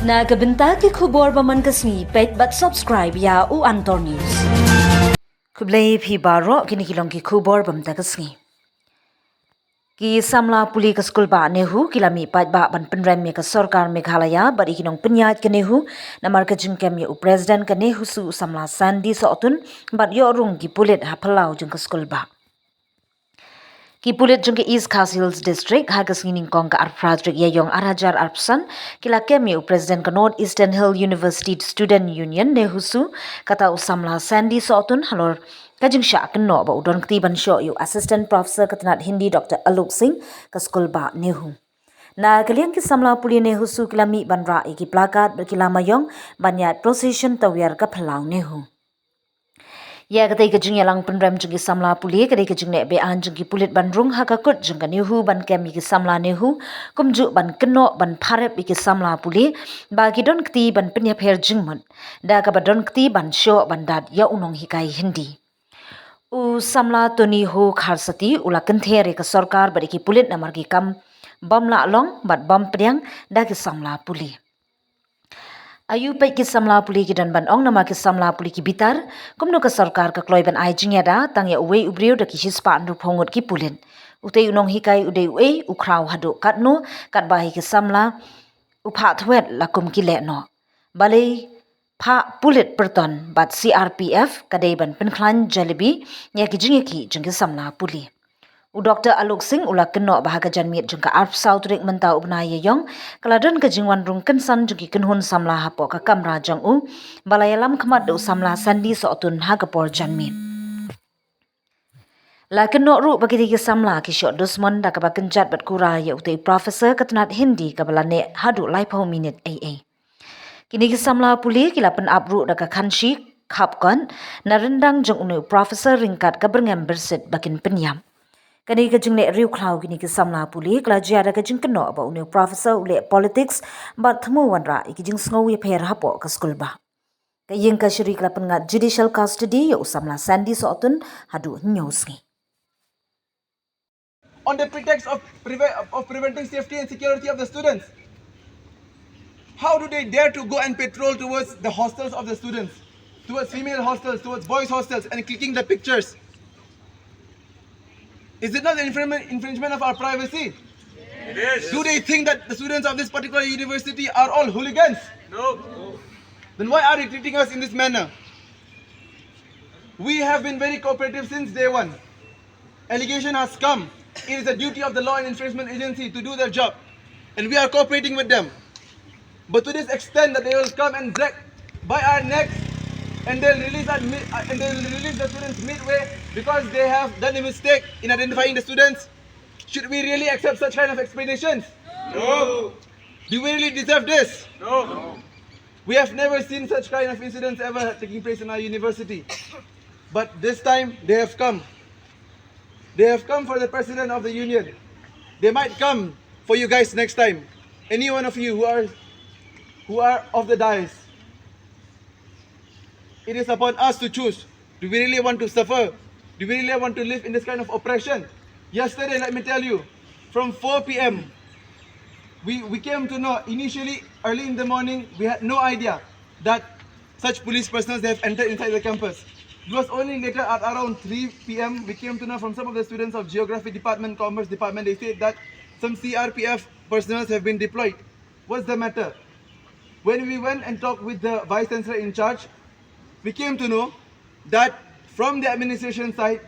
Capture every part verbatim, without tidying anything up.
Na ka bynta ki khubor ba man ka sngi, peit bad subscribe ïa u Antor News. Khublei phi baroh, kine ki long ki khubor ba mynta ka sngi. Ki samla pule ka skul bah NEHUSU ki la mih paidbah ban pynrem ïa ka sorkar Meghalaya bad ïa ki nongpynïaid ka NEHUSU namar ka jingkem ïa u president ka NEHUSU u samla Sandy Sohtun bad ïoh rung ki pulit ha phyllaw jong ka skul bah. Ki pulit jong ka East Khasi Hills District ha ka sngi nyngkong ka arphew phra tarik Ïaïong arhajar arphew san ki la kem ïa u president ka North Eastern Hill University Student Union NEHUSU, kata u samla Sandy Sohtun halor ka jingshah kynnoh ba u don kti ban shoh ïa u Assistant Professor ka tnat Hindi Doctor Alok Singh ka skul bah NEHUSU. Na ka liang ki samla pule NEHUSU ki la mih ban rah ïa ki placard bad ki lama ïong ban ïaid procession tawiar ka phyllaw NEHUSU. Ïa katei ka jingïalang pynrem jong ki samla pule ka dei ka jingleh beaiñ jong ki pulit ban rung ha ka kut jong ka NEHUSU ban kem ïa ki samla NEHUSU, kumjuh ban kynnoh ban pharep ïa ki samla pule ba ki don kti ban pynïapher jingmut da kaba don kti ban shoh ban dat ïa u nonghikai Hindi. U samla Tony Ho Kharsati u la kynther ïa ka sorkar bad ïa ki pulit namar ki kam bym lah long bad bym pdiang da ki samla pule. Aïu peit ki samla pule ki don ban ong namar ki samla pule ki bitar, kumno ka sorkar ka kloi ban ai jingïada tang ïa uwei u briew da ki shispah hynriewphew ngut ki pulit. Utei u nonghikai u dei uei, u khraw haduh katno, katba hi ki samla u phah thwet la kum ki lehnoh. Balei phah pulit pyrton bad C R P F ka dei ban pynkhlaiñ jalebi ïa ki jingïakhih jong ki samla pule. U Doctor Alok Singh u la kynnoh ba ha ka janmiet jong ka arphew saw tarik mynta u bnai Ïaïong ka la don ka jingwan rung kynsan jong ki kynhun samla hapoh ka kamra jong u ba la ïalam khmat da u samla Sandy Sohtun ha ka por janmiet. La kynnoh ruh ba kitei ki samla ki shoh dusmon da kaba kynjat bad kura ïa utei u professor ka tnat Hindi kaba la neh haduh laiphew minit ei ei. Kine ki samla pule ki la pynap ruh da ka khanshi khapkot na ryndang jong une u professor ryngkat ka byrngem byrsit ba kin pynïap. Kane ka jingleh riewkhlaw kine ki samla pule ka la jia da ka jingkynnoh ba une u professor u leh politics bad thmu wanrah ïa ki jingsngew ïapher hapoh ka skul bah. Ka ïing kashari ka la pynngat judicial custody ïa u samla Sandy Sohtun haduh hynñiew sngi. On the pretext of, preve- of preventing safety and security of the students. How do they dare to go and patrol towards the hostels of the students, towards female hostels, towards boys' hostels, and clicking the pictures? Is it not an infringement, infringement of our privacy? Yes. Do they think that the students of this particular university are all hooligans? No. Then why are they treating us in this manner? We have been very cooperative since day one. Allegation has come. It is the duty of the law and enforcement agency to do their job. And we are cooperating with them. But to this extent that they will come and drag by our necks and they'll release, our, mi- uh, and they'll release the students midway because they have done a mistake in identifying the students. Should we really accept such kind of explanations? No. Do we really deserve this? No. We have never seen such kind of incidents ever taking place in our university. But this time, they have come. They have come for the president of the union. They might come for you guys next time. Any one of you who are who are of the dais. It is upon us to choose. Do we really want to suffer? Do we really want to live in this kind of oppression? Yesterday, let me tell you, from four p.m., we, we came to know initially early in the morning, we had no idea that such police personnel have entered inside the campus. It was only later at around three p.m. we came to know from some of the students of Geography Department, Commerce Department, they said that some C R P F personnel have been deployed. What's the matter? When we went and talked with the vice chancellor in charge, we came to know that from the administration side,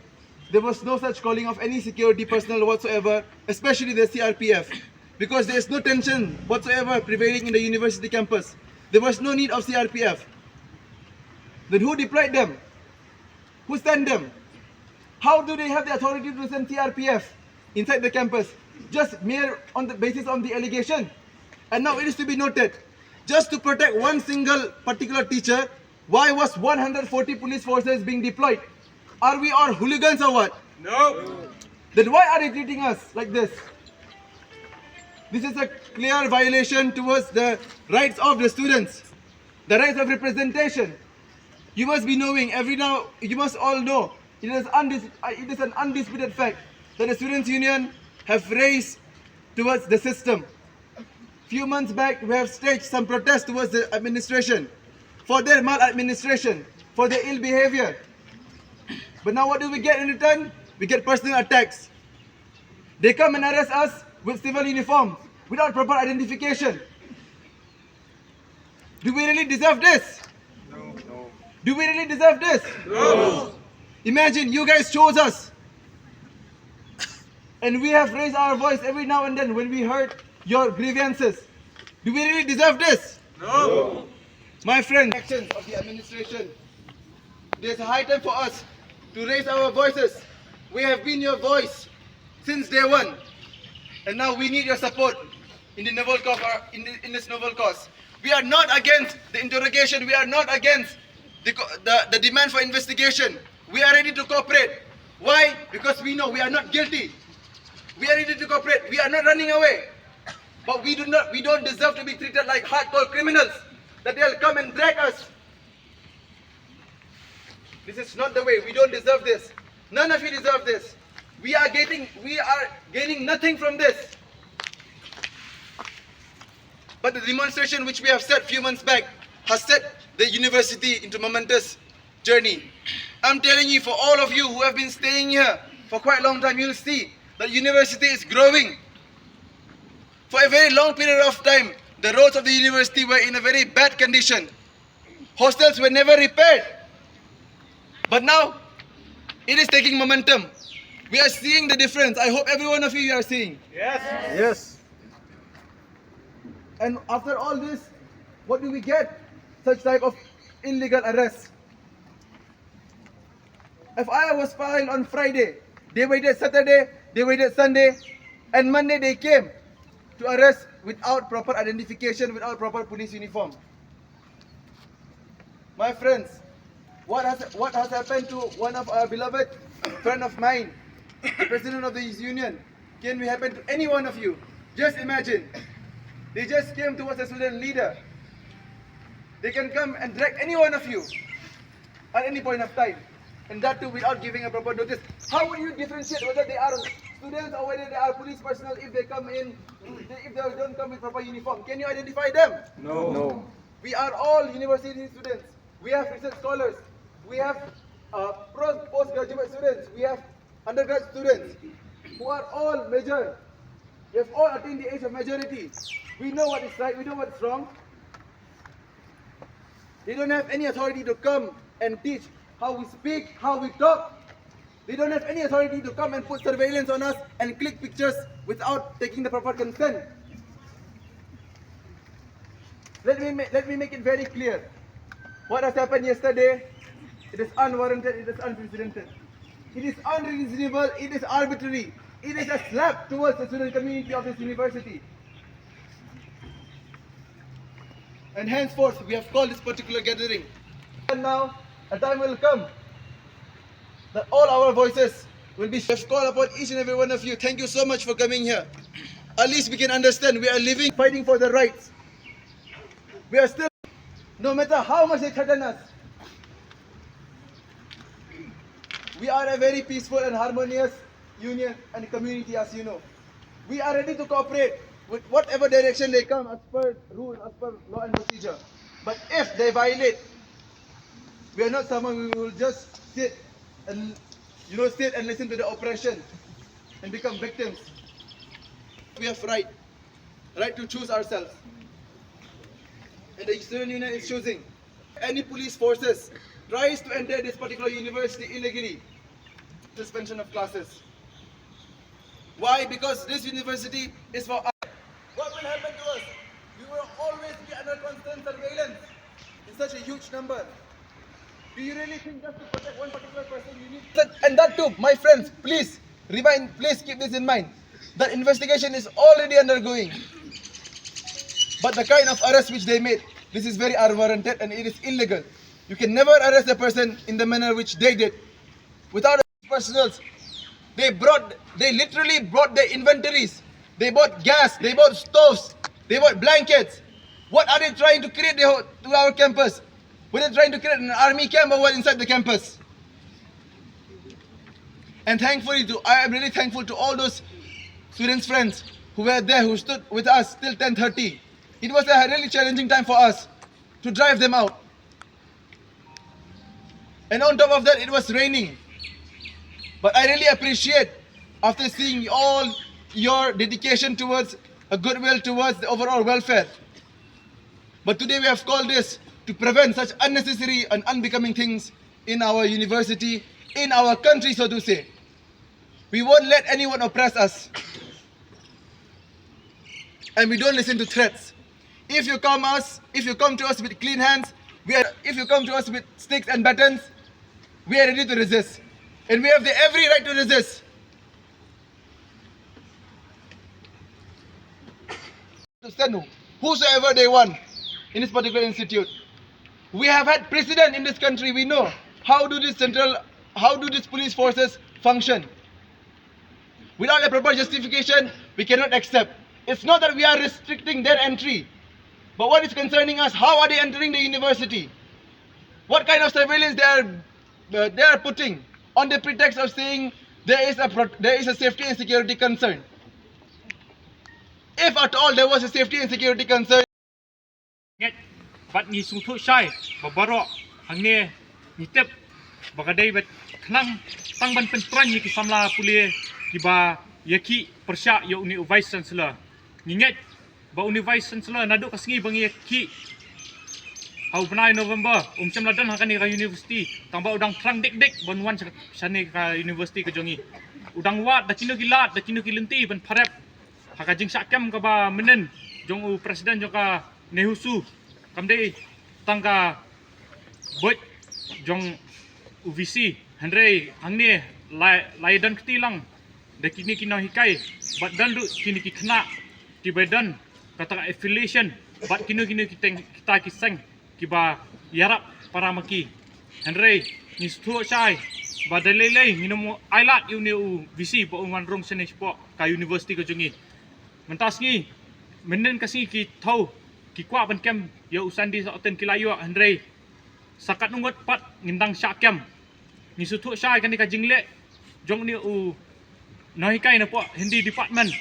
there was no such calling of any security personnel whatsoever, especially the C R P F, because there is no tension whatsoever prevailing in the university campus. There was no need of C R P F. Then who deployed them? Who sent them? How do they have the authority to send C R P F inside the campus? Just mere on the basis of the allegation. And now it is to be noted, just to protect one single particular teacher, why was one hundred forty police forces being deployed? Are we all hooligans or what? No. Then why are they treating us like this? This is a clear violation towards the rights of the students, the rights of representation. You must be knowing every now, you must all know, it is, undis- uh, it is an undisputed fact that the Students' Union have raised towards the system. Few months back, we have staged some protest towards the administration for their maladministration, for their ill behavior. But now what do we get in return? We get personal attacks. They come and arrest us with civil uniform, without proper identification. Do we really deserve this? Do we really deserve this? Imagine you guys chose us. And we have raised our voice every now and then when we heard your grievances. Do we really deserve this? My friend, actions of the administration. There's a high time for us to raise our voices. We have been your voice since day one. And now we need your support in the noble cause, in, the, in this noble cause. We are not against the interrogation. We are not against the, co- the, the demand for investigation. We are ready to cooperate. Why? Because we know we are not guilty. We are ready to cooperate. We are not running away. But we do not we don't deserve to be treated like hardcore criminals. That they'll come and drag us. This is not the way. We don't deserve this. None of you deserve this. We are getting we are gaining nothing from this. But the demonstration which we have set few months back has set the university into momentous journey. I'm telling you, for all of you who have been staying here for quite a long time, you'll see that university is growing. For a very long period of time, the roads of the university were in a very bad condition. Hostels were never repaired. But now, it is taking momentum. We are seeing the difference. I hope every one of you are seeing. Yes. And after all this, what do we get? Such type of illegal arrest. F I R was filed on Friday. They waited Saturday, they waited Sunday, and Monday they came to arrest without proper identification, without proper police uniform. My friends, what has what has happened to one of our beloved friend of mine, the president of this union? Can we happen to any one of you? Just imagine. They just came towards a student leader. They can come and drag any one of you at any point of time. And that too without giving a proper notice. How would you differentiate whether they are students or whether they are police personnel if they come in, if they don't come with proper uniform? Can you identify them? No. We are all university students. We have research scholars. We have uh, pro- postgraduate students. We have undergrad students who are all mature. We have all attained the age of majority. We know what is right. We know what is wrong. They don't have any authority to come and teach how we speak, how we talk. They don't have any authority to come and put surveillance on us and click pictures without taking the proper consent. Let me ma- let me make it very clear. What has happened yesterday, it is unwarranted, it is unprecedented. It is unreasonable, it is arbitrary. It is a slap towards the student community of this university. And henceforth, we have called this particular gathering. And now, a time will come that all our voices will be. We have called upon each and every one of you. Thank you so much for coming here. At least we can understand we are living, fighting for the rights. We are still, no matter how much they threaten us, we are a very peaceful and harmonious union and community, as you know. We are ready to cooperate with whatever direction they come as per rule, as per law and procedure. But if they violate, we are not someone we will just sit and, you know, sit and listen to the oppression and become victims. We have right, right to choose ourselves. And the student union is choosing. Any police forces tries to enter this particular university illegally, suspension of classes. Why? Because this university is for us. What will happen to us? We will always be under constant surveillance in such a huge number. Do you really think just to protect one particular person you need? And that too, my friends, please remind, please keep this in mind. That investigation is already undergoing. But the kind of arrest which they made, this is very unwarranted and it is illegal. You can never arrest a person in the manner which they did without personnel. They brought, they literally brought their inventories. They bought gas, they bought stoves, they bought blankets. What are they trying to create to our campus? Were they trying to create an army camp or what inside the campus? And thankfully, to, I am really thankful to all those students' friends who were there, who stood with us till ten thirty. It was a really challenging time for us to drive them out. And on top of that, it was raining. But I really appreciate, after seeing all your dedication towards a goodwill towards the overall welfare. But today we have called this to prevent such unnecessary and unbecoming things in our university, in our country, so to say. We won't let anyone oppress us. And we don't listen to threats. If you come us, if you come to us with clean hands, we are, if you come to us with sticks and batons, we are ready to resist. And we have the every right to resist. To send whosoever they want in this particular institute. We have had precedent in this country. We know how do these central, how do these police forces function. Without a proper justification, we cannot accept. It's not that we are restricting their entry, but what is concerning us, how are they entering the university? What kind of surveillance they are, uh, they are putting on the pretext of saying there is a pro-, there is a safety and security concern? If at all there was a safety and security concern, ngeit bad ngi sngewthuh shai ba baroh hangne ngi tip ba ka dei bad khnang tang ban pyntrang ïa ki samla pule kiba ïa ki pyrshah ïa une u Vice Chancellor. Ngi ngeit ba une u Vice Chancellor naduh ka sngi ba ngi ïa ki ha u bnai November um shym la don ha kane ka university, tang ba u dang thrang dik dik ban wan sha-, shane ka university ka jong ngi. U dang wad da kino ki lad, da kino ki lynti ban pharep ha ka jingshah kem kaba mynnin jong u president jong ka NEHUSU. Kam dei tang ka buit jong u VC, hynrei hangne la, la ïadon kti lang da kine ki nonghikai bad don ruh kine ki khynnah kiba don kata ka affiliation bad kino kino ki teng, kita ki seng kiba ïarap para ma ki. Hynrei ngi sngewthuh shai ba da lei lei ngin ym ailad ïa une u VC ba un wan rung shane shapoh ka university ka jong ngi. Mynta sngi, mynnin ka sngi ki thaw, ki kwah ban kem ïa u Sandy Sohtun, ki la ïoh, hynrei sa katno ngut pat ngin dang shah kem. Ngi sngewthuh shai kane ka jingleh jong une u nonghikai napoh Hindi department.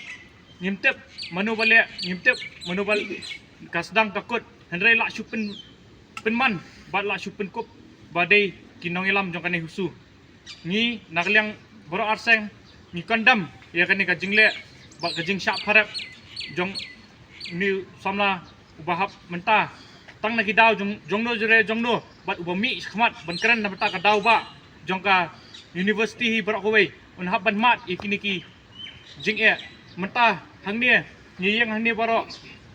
Ngim tip mano ba leh, ngim tip mano ba ka sdang ka kut, hynrei la shu pyn, pynman bad la shu pynkup ba dei ki nongïalam jong ka NEHUSU. Ngi na ka liang baroh arseng ngi condemn ïa kane ka jingleh bad ka jingshah pharep jong une u samla uba hap mynta tang na ki daw jong, jong no jong re jong no bad uba mih shakhmat ban kren na bynta ka daw ba jong ka university hi baroh kawei, un hap ban mad ïa kine ki jingeh. Mynta hangne ngi ïeng hangne baroh,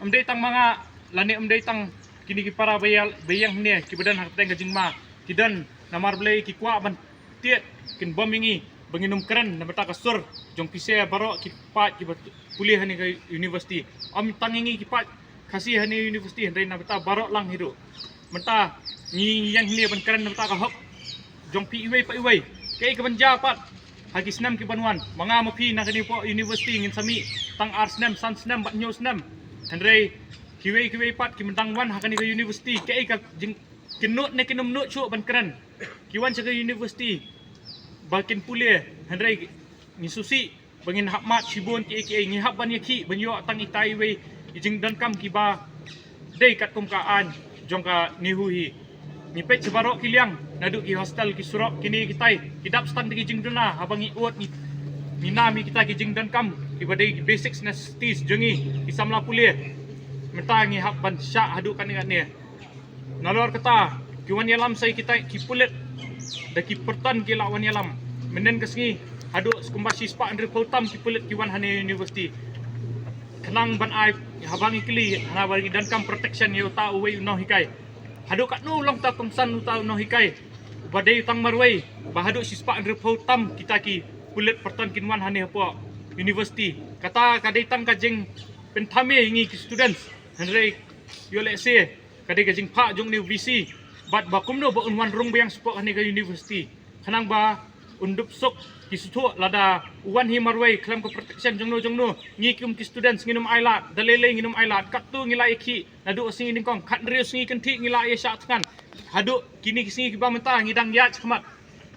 ym dei tang ma nga lane ym dei tang kine ki para ba ïa, ba ïeng hangne kiba don ha ka pdeng ka jingma, ki don namar balei ki kwah ban tied, kin bom ïa ngi ba ngin ym kren na bynta ka sur jong phi sha baroh ki paid kiba pule hangne ka university. Ym tang ïa ngi ki paid Khasi hangne university, hynrei na bynta baroh lang hi ruh. Mynta ngi ïeng hangne ban kren na bynta ka hok jong phi iwei pa iwei. Kaei kaban jia pat ha ki snem ki ban wan, ma nga ma phi na kane poh university ngin sa mih tang ar snem, san snem bad hynñiew snem. Hynrei kiwei kiwei pat kiba dang wan ha kane ka university, kaei ka jing, kin nud ne kin ym nud shuh ban kren. Ki wan sha ka university ba kin pule, hynrei ngi sngewsih ba ngin hap mad shibun kiei kiei, ngi hap ban ïakhih ban ïoh tang itai iwei i jingdonkam kiba dei katkum ka aiñ jong ka NEHU hi. Ngi peit sha baroh ki liang, naduh ki hostel, ki surok, kine kitai ki dap tang da ki jingduna. Haba ngi ud, ngi, ngi nam ïa kita ki jingdonkam kiba dei ki basic necessities jong ngi ki samla pule, mynta ngi hap ban shah haduh katne katne. Nalor kata, ki wan ïalam sa ïa kita ki pulit, da ki pyrton ki la wan ïalam. Mynnin ka sngi haduh kumba shispah hynriewphew tam ki pulit ki wan hangne university. Khnang ban ai, haba ngi kylli, haba ngi donkam protection ïa uta uwei u nonghikai, haduh katno long ta kongsan uta u nonghikai uba dei tang marwei, ba haduh shispah hynriewphew tam kita ki pulit pyrton kin wan hangne hapoh university. Kata ka dei tang ka jingpynthame ïa ngi ki students. Hynrei ïoh lehse ka dei ka jingphah jong une u VC bad ba kumno ba un wan rung biang shapoh hangne ka university, khnang ba un dup suk. Ki sngewthuh lada u wan hi marwei khlem ka protection jongno jongno, ngi kum ki students ngin ym ailad, da lei lei ngin ym ailad. Katto ngi la ïakhih naduh sngi nyngkong, khathynriew sngi kynthih ngi la ïashah thngan. Haduh kine ki sngi kiba mynta ngi dang ïaid shakhmat,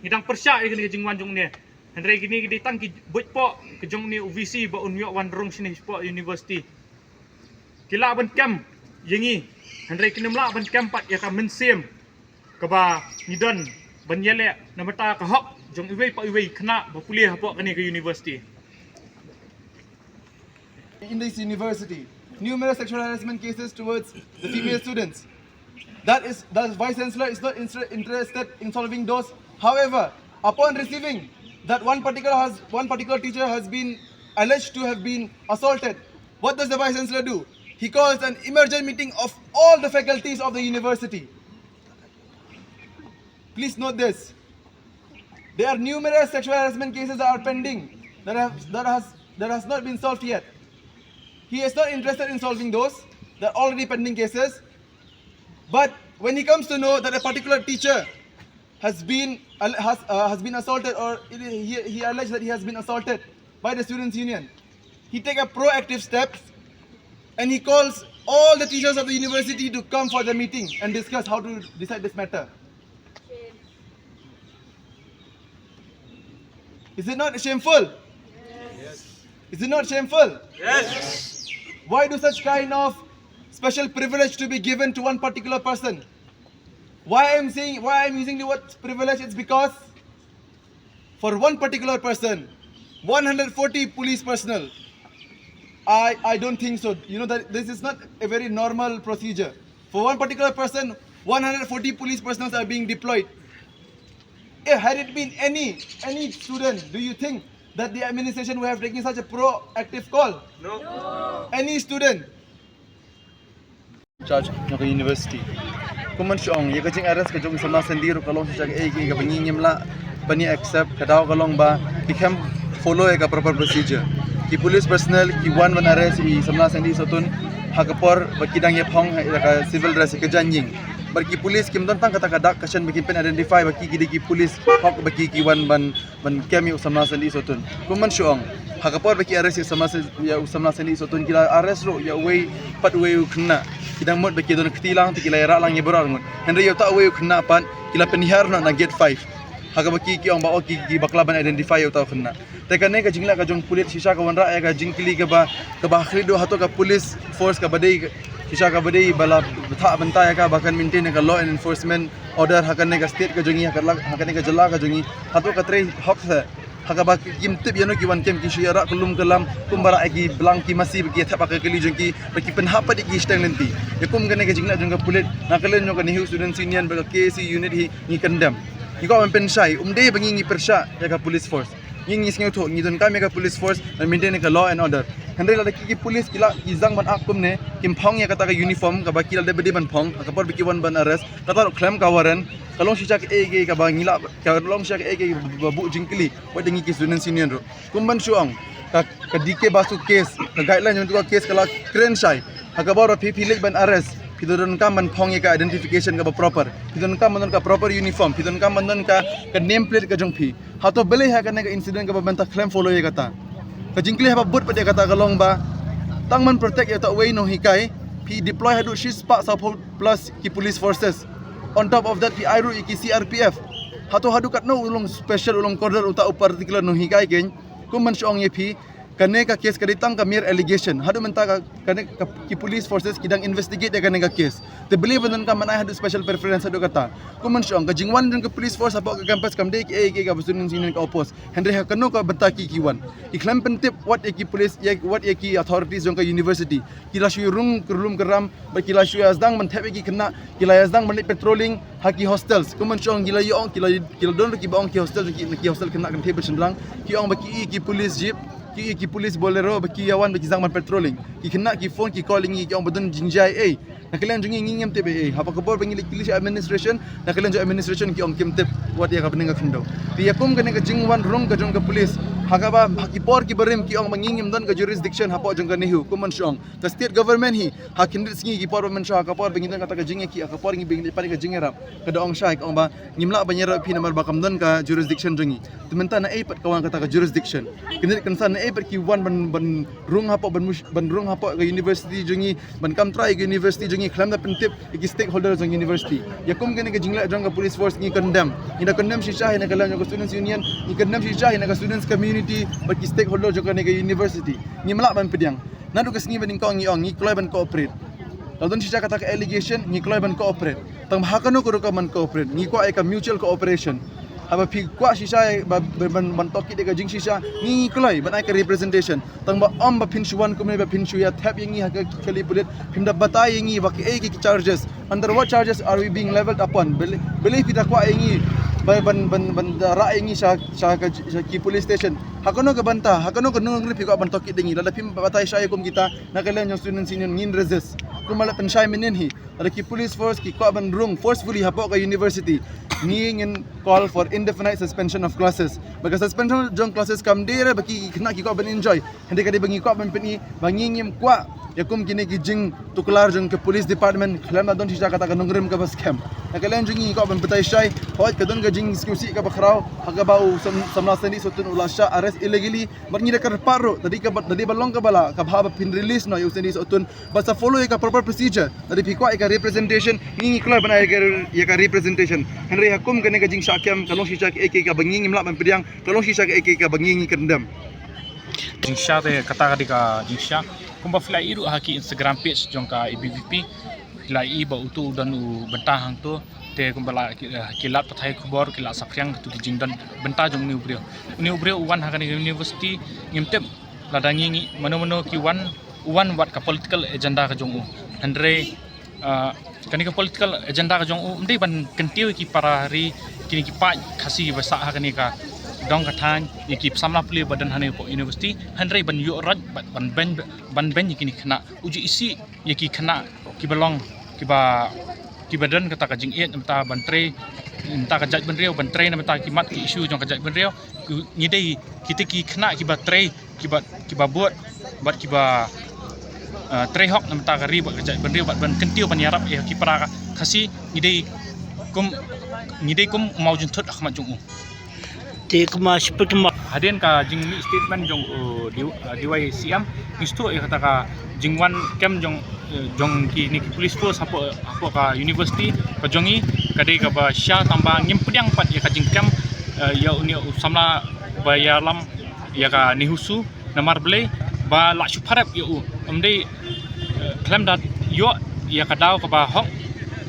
ngi dang pyrshah ïa kane ka jingwan jong une. Hynrei kine ki dei tang ki buit poh ki jong une u VC ba un ïoh wan rung shane shapoh university. Ki lah ban kem ïa ngi, hynrei kim lah ban kem pat ïa ka mynsiem kaba ngi don ban ïaleh na bynta ka hok jong iwei pa iwei khynnah ba pule hapoh kane ka university. In this university, numerous sexual harassment cases towards the female students. That is, the vice chancellor is not inter- interested in solving those. However, upon receiving that one particular has one particular teacher has been alleged to have been assaulted, what does the vice chancellor do? He calls an emergent meeting of all the faculties of the university. Please note this. There are numerous sexual harassment cases that are pending that have that has that has not been solved yet. He is not interested in solving those. They're already pending cases. But when he comes to know that a particular teacher has been has uh, has been assaulted or he, he alleged that he has been assaulted by the students union, he take a proactive steps and he calls all the teachers of the university to come for the meeting and discuss how to decide this matter. Is it not shameful? Yes. Is it not shameful? Yes. Why do such kind of special privilege to be given to one particular person? Why I'm saying, why I'm using the word privilege? It's because for one particular person, one hundred forty police personnel. I, I don't think so. You know that this is not a very normal procedure. For one particular person, one hundred forty police personnel are being deployed. Eh, had it been any any student, do you think that the administration would have taken such a proactive call? No. Any student. Charge na ka university. Kumban shong ïa ka jing arrest ka jong i Samla Sandy ruh ka long shisha ka ei ka ba ngi ngim lah ban ïa accept. Ka daw ka long ba ki khlem follow ïa ka proper procedure. Ki police personnel ki wan ban arrest i Samla Sandy Sotun ha ka por ba ki dang ïa phong ha ka civil dress ka jan ïing. Bad ki police kim don tang kata ka dak ka shen ba kin pyn identify ba ki ki dei ki police hok ba ki ki wan ban ban kem ïa u Samla Sandy Sotun. Kumban shong ha ka por ba ki arrest ïa u Samla Sandy Sotun ki la arrest ruh ïa uwei pat uwei u khynnah. Ki dang mut ba ki don kti lang te ki la ïarah lang ïa baroh arngut. Hynrei ïa uta uwei u khynnah pat ki la pynhiar noh na gate five. Ha kaba ki ki ong ba o ki ki bakla ban identify ïa uta u khynnah. Te kane ka jingleh ka jong pulit shisha ka wanrah ïa ka jingkylli kaba kaba ha khlieh duh hato ka police force kaba dei shisha kaba dei ba la bthah bynta ïa ka ba kan maintain ïa ka law and enforcement order ha kane ka state ka jong ngi ha kane ka jylla ka jong ngi. Hato ka trei hok se ha kaba kim tip ïano ki wan kem ki shu ïarah kyllum kyllam kumba rah ïa ki blang ki masi ba ki ïa thep ha ka kali jong ki ba ki pynhap pat ïa ki shiteng lynti. Ïa kum kane ka jingleh jong ka pulit na ka liang jong ka NEHU Students Union bad ka KSU unit hi ngi condemn. Ngi kwah ban pynshai um dei ba ngi ngi pyrshah ïa ka police force. Ngi ngi sngewthuh ngi donkam ïa ka police force ban maintain ïa ka law and order. Hynrei lada ki ki police ki la ki zang ban ap kumne kim phong ïa kata ka uniform kaba ki la dei ba dei ban phong ha ka por ba ki wan ban arrest kata ruh khlem ka warrant. Ka long shisha kaei kaei kaba ngi la ka long shisha kaei kaei ba buh jingkylli wat ïa ngi ki Students Union ruh. Kumban shu ong ka ka DK Basu case ka guideline jong ka case ka la kren shai ha ka bor ba phi phi leit ban arrest phi donkam ban phong ïa ka identification kaba proper, phi donkam ban don ka proper uniform, phi donkam ban don ka ka name plate ka jong phi. Hato balei ha kane ka incident kaba mynta khlem follow ïa kata. Ka jingkylli haba bud pat ïa kata ka long ba tang ban protect ïa uta uwei nonghikai phi deploy haduh shispah saphew plus ki police forces. On top of that phi ai ruh ïa ki CRPF. Hato haduh katno u long special u long cordon uta u particular nonghikai keiñ. Kumban shu ong ïa phi kane ka case ka dei tang ka mere allegation. Haduh mynta ka kane ka ki police forces ki dang investigate ïa kane ka case. Te balei ba donkam ban ai haduh special preference haduh kata. Kumban shu ong ka jingwan jong ka police force hapoh ka campus kam dei kaei kaei kaba Students Union ka oppose. Hynrei ha kano ka bynta ki ki wan. Ki khlem pyntip wat ïa ki police ïa wat ïa ki authorities jong ka university. Ki la shu rung kyrlum kyrram bad ki la shu ïa sdang ban thep ïa ki khynnah, ki la ïa sdang ban leit patrolling ha ki hostels. Kumban shu ong ki la ïa ong ki la ki la don ruh kiba ong ki hostel ki ki hostel khynnah kynthei bad shynrang. Ki ong ba ki ïa ki police jeep, ki ïa ki police Bolero ba ki ïa wan ba ki sdang ban patrolling. Ki khynnah ki phone ki call ïa ngi ki ong ba don jingjia ei. Na ka liang jong ngi ngi ngim tip ei. Haba ka bor ba ngi leit kylli sha administration, na ka liang jong administration ki ong kim tip wat ïa ka bneng ka khyndew. Te ïa kum kane ka jingwan rung ka jong ka police Ha kaba, ha ki por ki barim ki ong ba ngi ngim don ka jurisdiction hapoh jong ka NEHU, kum ban shu ong. Ka state government hi, ha khyndiat sngi ki por ba mynshuwa, ha ka por ba ngi don kata ka jingïakhih, ha ka por ngi ba ngi pan ka jingïarap, ka da ong shai, ka ong ba ngim lah ban ïarap phi namar ba kam don ka jurisdiction jong ngi. Te mynta naei pat ka wan kata ka jurisdiction? Khyndiat khynsan naei pat ki wan ban, ban rung hapoh, ban mush-, ban rung hapoh ka university jong ngi, ban kam trai ka university jong ngi khlem da pyntip ïa ki stakeholder jong university. Ïa kum kane ka jingleh jong ka police force ngi condemn. Ngi da condemn shisha hi na ka liang jong ka students union, ngi condemn shisha hi na ka students community, bad ki stakeholder jong kane ka university. Ngim lah ban pdiang. Naduh ka sngi ba nyngkong ngi ong ngi kloi ban cooperate. Lada don shisha kata ka allegation ngi kloi ban cooperate. Tang ba ha kano ka rukom ban cooperate, ngi kwah ïa ka mutual cooperation. Haba phi kwah shisha ba, ba, ban, ban tohkit ïa ka jingshisha, ngi, ngi kloi ban ai ka representation. Tang ba ym ba phin shu wan kumne ba phin shu ïa thep ïa ngi ha ka kali pulit, phim da batai ïa ngi ba kiei ki charges, under what charges are we being levelled upon? Balei, balei phi da kwah ïa ngi ba, ban, ban, ban da rah ïa ngi sha, sha ka, sha ki police station? Ha kano ka bynta, ha kano ka nongrim phi kwah ban tohkit ïa ngi? Lada phim batai shai kum kita na ka liang jong students union ngin resist. Kumba la pynshai mynnin hi, lada ki police force ki kwah ban rung forcefully hapoh ka university, ngi ngin call for indefinite suspension of classes. Ba ka suspension jong classes kam dei re ba ki khynnah ki kwah ban enjoy. Hynrei ka dei ba ngi kwah ban pyni ba ngi ngim kwah ïa kum kine ki jingtuklar jong ka police department khlem da don shisha kata ka nongrim kaba skhem. Na ka liang jong ngi ngi kwah ban batai shai, hooid ka don ka jingsngewsih kaba khraw ha kaba u sam-, samla Sandih Sohtun u la shah arrest illegally. Bad ngi da kyrpad ruh, da dei kaba, da dei ba long kaba lah, ka bha ba phin release noh ïa u Sandih Sohtun. Bad sa follow ïa ka proper procedure. Lada phi kwah ïa ka representation, ngi, ngi kloi ban ai ïa ka, ïa ka representation. Hynrei ha kum kane ka jingshah kem, ka long shisha kaei kaei kaba ngi ngim lah ban pdiang, ka long shisha kaei kaei kaba ngi ngi condemn. Jingshah te kata ka dei ka jingshah. Kumba phi la ïohi ruh ha ki Instagram page jong ka A B V P, phi la ïohi ba uto u don u bynta hangto. Te kumba la ki, eh, ki lad pathai khubor ki la saphriang kito ki jingdon bynta jong une u briew. Une u briew u wan ha kane ka university, ngim tip lada ngi, ngi, mano mano ki wan, u wan wat ka political agenda ka jong u. Hynrei, ah, kane ka political agenda ka jong u ym dei ban kyntiew ïa ki para ri, kine ki paid Khasi ba sah ha kane ka dong ka thaiñ, ïa ki samla pule ba don hangne hapoh university, hynrei ban ïoh roi, ban, ban beiñ, ban beiñ ïa kine ki khynnah. U ju isih ïa ki khynnah kiba long, kiba, kiba don kata ka jingïeit na bynta ban trei na bynta ka jaitbynriew, ban trei na bynta ki mat ki issue jong ka jaitbynriew. Ki, ngi dei kita ki khynnah kiba trei, kiba, kiba bud bad kiba, eh, trei hok na bynta ka ri bad ka jaitbynriew bad ban kyntiew ban ïarap ïa ki para Khasi. Ngi dei kum, ngi dei kum u mawjynthut ha khmat jong u. Te kumba shiput kumba. Hadien ka jingmih statement jong u D-, uh, D Y C M, ngi sngewthuh ïa kata ka jingwan kem jong, uh, jong kine ki police force hapoh, hapoh ka university ka jong ngi, ka dei kaba shisha tang ba ngim pdiang pat ïa ka jingkem, uh, ïa une u samla ba ïalam ïa ka NEHUSU. Namar balei? Ba la shu pharep ïa u. Ym dei, eh, khlem da ïoh ïa ka daw kaba hok,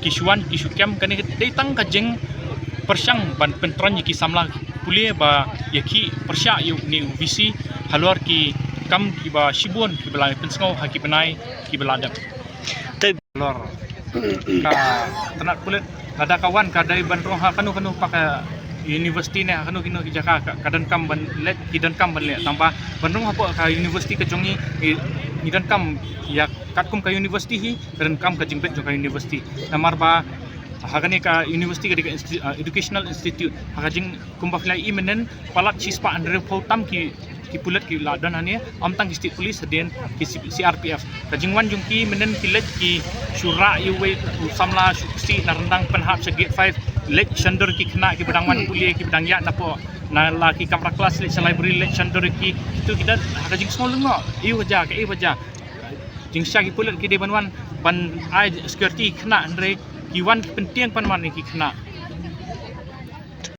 ki shu wan ki shu kem. Kane ka dei tang ka jingpyrshang ban pyntreikam ïa ki samla pule ba ïa ki pyrshah ïa une u V C halor ki kam kiba shibun kiba la pynsngew ha ki bnai kiba la dep. Te lor ka tnat pulit, lada ka wan ka dei ban rung ha kano kano pat ka university ne ha kano kano ki jaka, ka, ka donkam ban leit, ki donkam ban leit. Tang ba ban rung hapoh ka university ka jong ngi, ngi, ngi donkam ïa katkum ka university hi, ka donkam ka jingbit jong ka university. Namar ba ha kane ka university ka dei ka insti-, ah, educational institute. Ha ka jing kumba phi la ïohi mynnin, palat shispah hynriewphew tam ki, ki pulit ki la don hangne, ym tang ki state police, hadien ki C-, C R P F. Ka jingwan jong ki mynnin ki leit ki shu rah ïa uwei u samla shu ksih na ryndang pynhap sha gate five, leit shondur ki khynnah kiba dang wan pule, kiba dang ïaid napoh na la ki kamra klas, leit sha library, leit shondur ïa ki. Kito ki don ha ka jingsngew lyngngoh, ïoh ka jia, kaei ba jia. Jingshisha ki pulit ki dei ban wan ban ai security ki khynnah, hynrei ki wan ki pyntieng pynwan ïa ki khynnah.